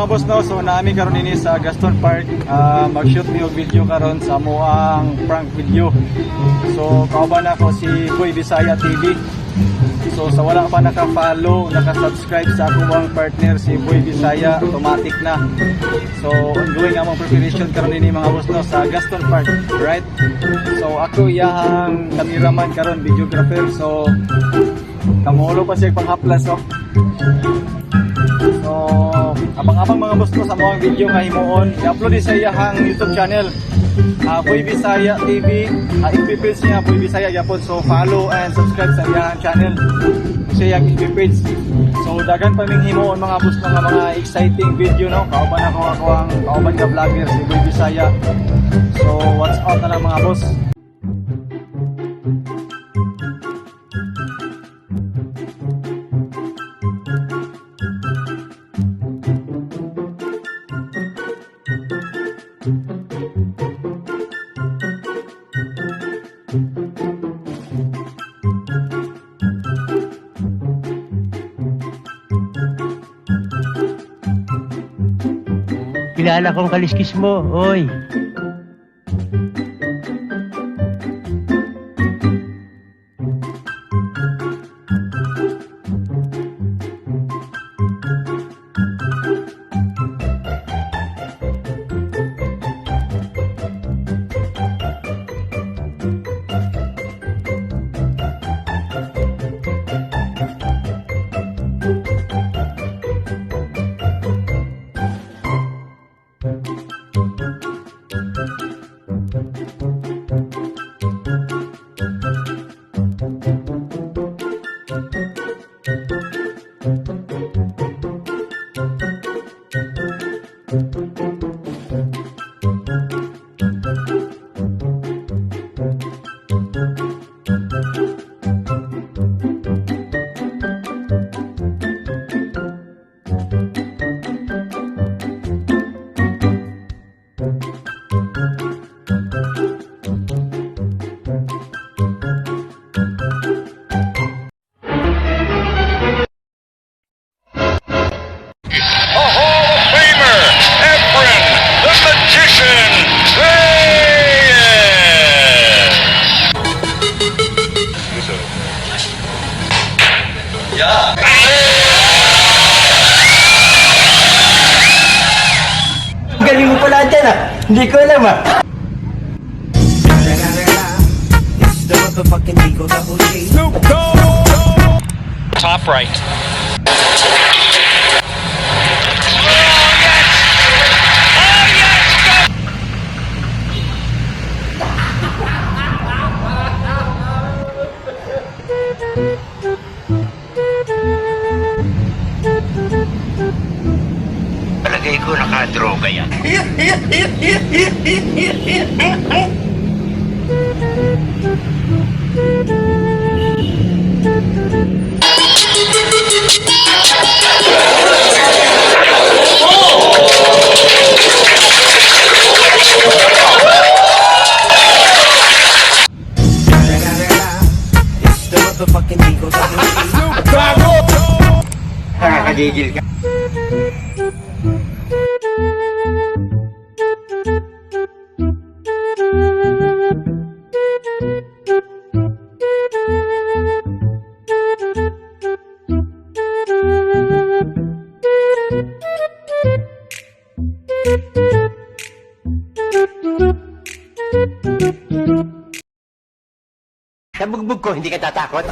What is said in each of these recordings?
Mga boss, no, so naa mi karon dinhi sa Gaston Park. Mag-shoot mi og video karon sa amoang prank video. So kauban ako si Boy Bisaya TV. So sa wala pa naka-follow, naka-subscribe sa akong partner si Boy Bisaya, automatic na. So ongoing among preparation karon dinhi, mga boss, no, sa Gaston Park, right? So ako iyahang cameraman karon, videographer. So kamulo pa siya panghaplas, oh. So, abang-abang, mga boss ko, sa mga video nga himuon. I-upload din sa iyahang YouTube channel. Boy Bisaya TV. FB page niya, Boy Bisaya gyapon. So, follow and subscribe sa iyahang channel. Sa iyang FB page. So, daghan pa ming himuon, mga boss, mga exciting video, no. Kauban ako ang kauban ka vlogger si Boy Bisaya. So, watch out na lang, mga boss. Kilala kong kaliskis mo, oy. A Hall of Famer, Efren, the Magician, Reyes. Yeah. Galing mo pala dyan ah. Hindi ko alam ah. It's the motherfucking Eagle Double G. Top right. Palagay ko nakadroga yan. It's the motherfucking Eagle Double G. Nakakagigil ka. Sa bugbog ko, hindi ka tatakot?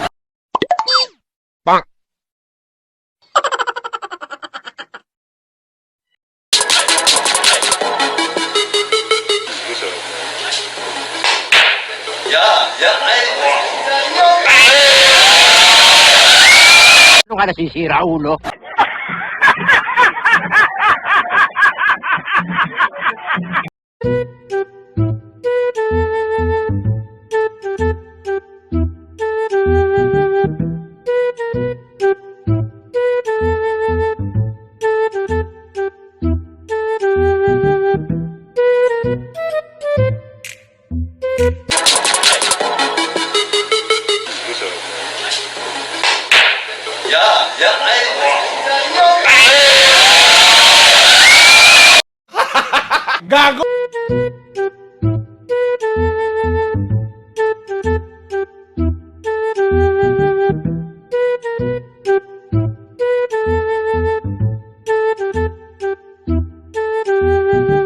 Ano ka nasisira, ulo? Gago!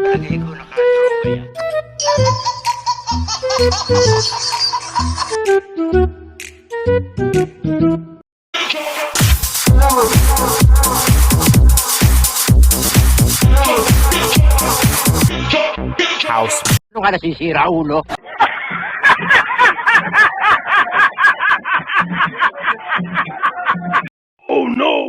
Palagay ko nakadroga yan. House. Ano ka nasisira, ulo? Oh no!